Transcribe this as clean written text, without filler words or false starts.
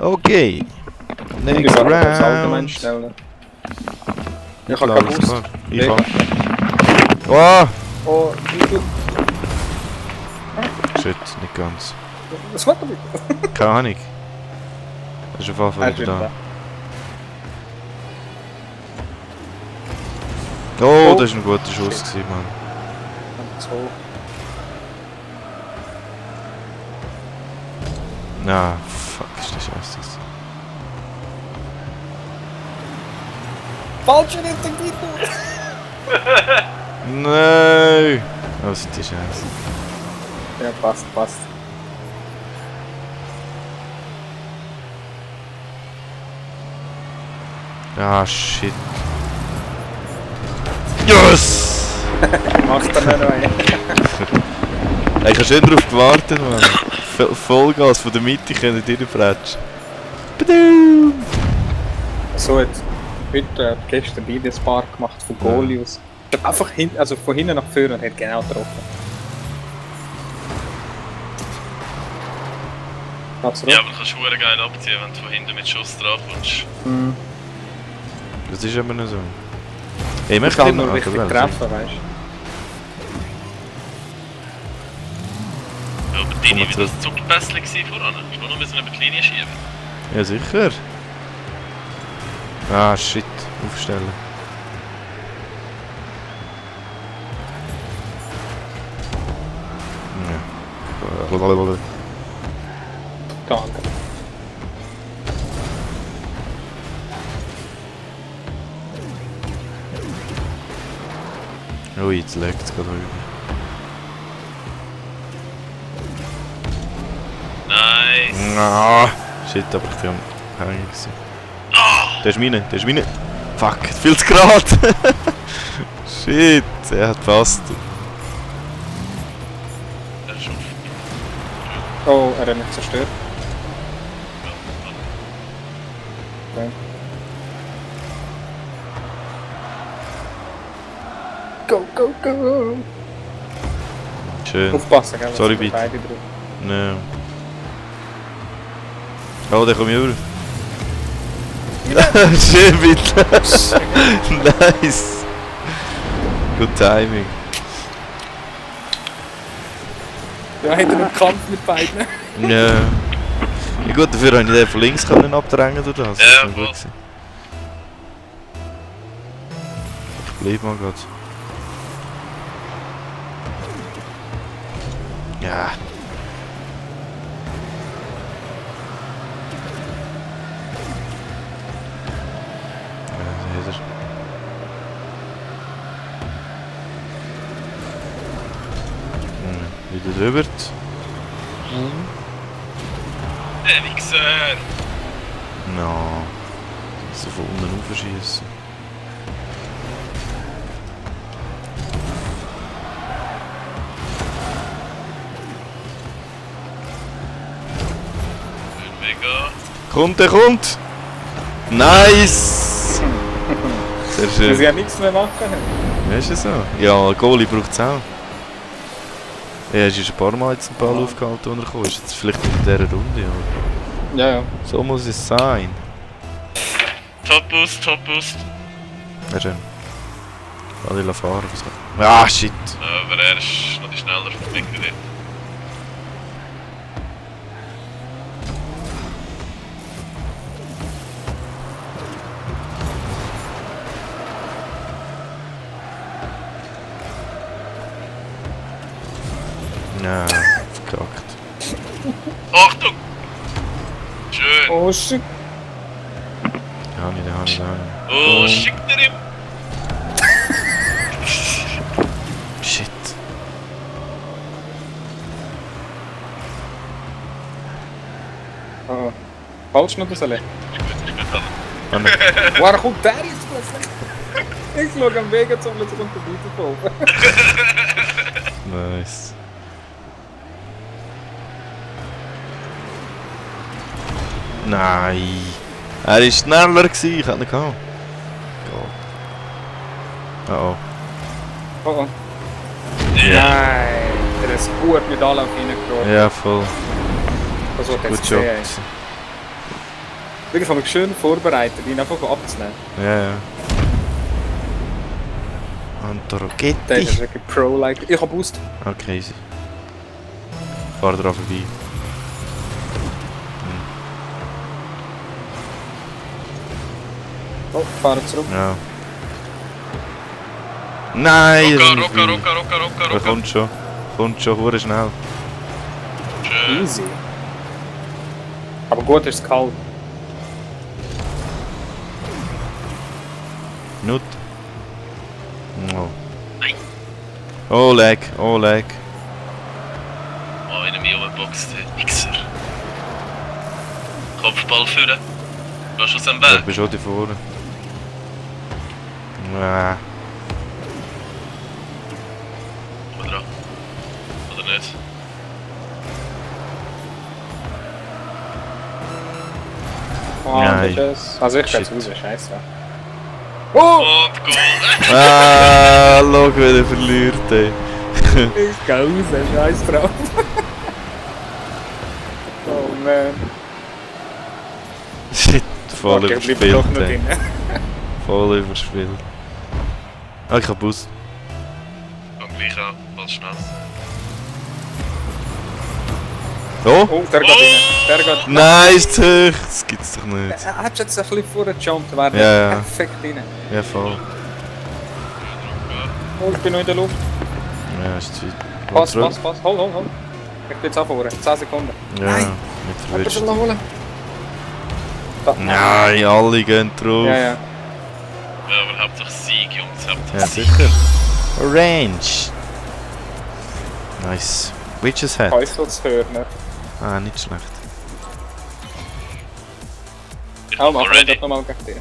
Okay. Next round. Ich hab keinen Boost. Ich hab. Oh! Oh, Shit, nicht ganz. was macht er mit? Keine Ahnung. Das ist auf jeden Fall wieder da. Oh, das war ein guter Schuss, Mann. So. Na, fuck, ist das scheiße. Falsche Richtung, Nein! Oh, sind die scheiße. Ja, passt. Ah, shit. Yes! Macht er noch einen. Ich habe schön darauf gewartet, Mann. Vollgas von der Mitte können reinbrätschen. Badum! So, jetzt heute, gestern beide ein Paar gemacht von Goalie aus. Ich hab einfach von hinten nach vorne und hat genau getroffen. Absolut. Ja, aber du kannst verdammt geil abziehen, wenn du von hinten mit Schuss drauf kommst. Das ist aber nicht so. Ich Ich möchte kann immer nur richtig treffen, weißt du. Ja, aber Dini war das Zuckerpässchen voran. Ich muss nur über die Linie schieben. Ja, sicher. Ah, shit. Aufstellen. Ja. Danke. Ui, jetzt legt es gerade rüber. Nice! Ah, shit, aber ich bin am Hängen gewesen. Der ist meine. Fuck, viel zu gerade. Shit, er hat fast. Der Schopf. Oh, er hat mich zerstört. Okay. Go! Schön. Aufpassen, gell? Sorry, sind bitte. beide drauf. Nee. Oh, der kommt über. Schön, bitte. Nice. Good timing. Ja, hat er einen Kampf mit beiden? Ja. Ja gut, dafür habe ich den von links können abdrängen durch das. Das Ja, ist noch voll. gut gewesen. Ich bleib mal grad. Ja. Wieder drüber. Der Wichser! No. So von unten aufschießen. Vega. Kommt, der kommt! Nice! Sehr Dass sie schön. ja nichts mehr machen. Ja, ist es so? Ja, Goalie braucht es auch. Ja, es ist ein paar Mal jetzt einen Ball aufgehalten, und er kam. Ist jetzt vielleicht in dieser Runde, aber Ja. so muss es sein. Top Boost. Ja, schön. Alle fahren. Ah, shit! Aber er ist noch schneller verpickt dort. Ja, verkackt. Achtung! Schön! Oh shit. Den habe ich. Oh, schickt er ihm! Shit. Oh. Falsch noch das alle. Ich bin dran. Ah, nein. Woher kommt der jetzt plötzlich? Ich schaue am Wege zum plötzlich unter die Weiterkommen. Nice. Nein. Er war schneller gewesen, ich hätte ihn gehabt. Oh oh. Oh oh. Ja. Nein, der ist gut mit Anlauf reingekommen. Ja, voll. Das wird Gut jetzt Job. sehen. Wirklich habe ich schön vorbereitet, ihn einfach abzunehmen. Ja, ja. Der Antorogetti. ist wirklich Pro-like. Ich hab Boost. Okay, easy. Fahr dran vorbei. Oh, fahren zurück. Ja. Nein! Rocca. Er kommt schon. Kommt schon, hure schnell. Schön. Easy. Aber gut ist es kalt. Nut. Oh. Nein. Oh, lag. Oh, lag. Oh, in mich umgeboxt, Wichser. Kopfball führen. Gehst du aus dem Ich Weg? bin schon da vorne. Ah. Oder? Oder nicht? Oh, Nein. das ist es. Also ich kann es Shit. raus, scheiße. Oh! Und Goal! Ah, schau, wie er verliert, ey. Ich geh raus, scheiß drauf. Oh man. Shit, voll Okay, ich bleib doch überspielt, noch ey. drin. Voll überspielt. Ah, ich hab Bus. Und gleich auch, was schnell. Oh! Oh, der geht rein. Der geht. Nein, ist zu hoch! Das gibt's doch nicht. Er hat jetzt ein bisschen vorgejumpt, wäre Ja, ja. perfekt rein. Ja, voll. Oh, ich bin noch in der Luft. Ja, ist zu weit. Pass. Zurück. Hol. Ich bin jetzt auch vorne. 10 Sekunden. Ja, Nein. nicht Aber verwirrt. schon noch holen. Da. Nein, alle gehen drauf. Ja, ja. Ja, aber hauptsächlich Sieg, Jungs. Ja, Hauptsächlich Sieg. sicher. Orange. Nice. Witches Hat. Teufelshörner. Ah, nicht schlecht. Ich Oh, bin machen wir ready. das nochmal gegen dich.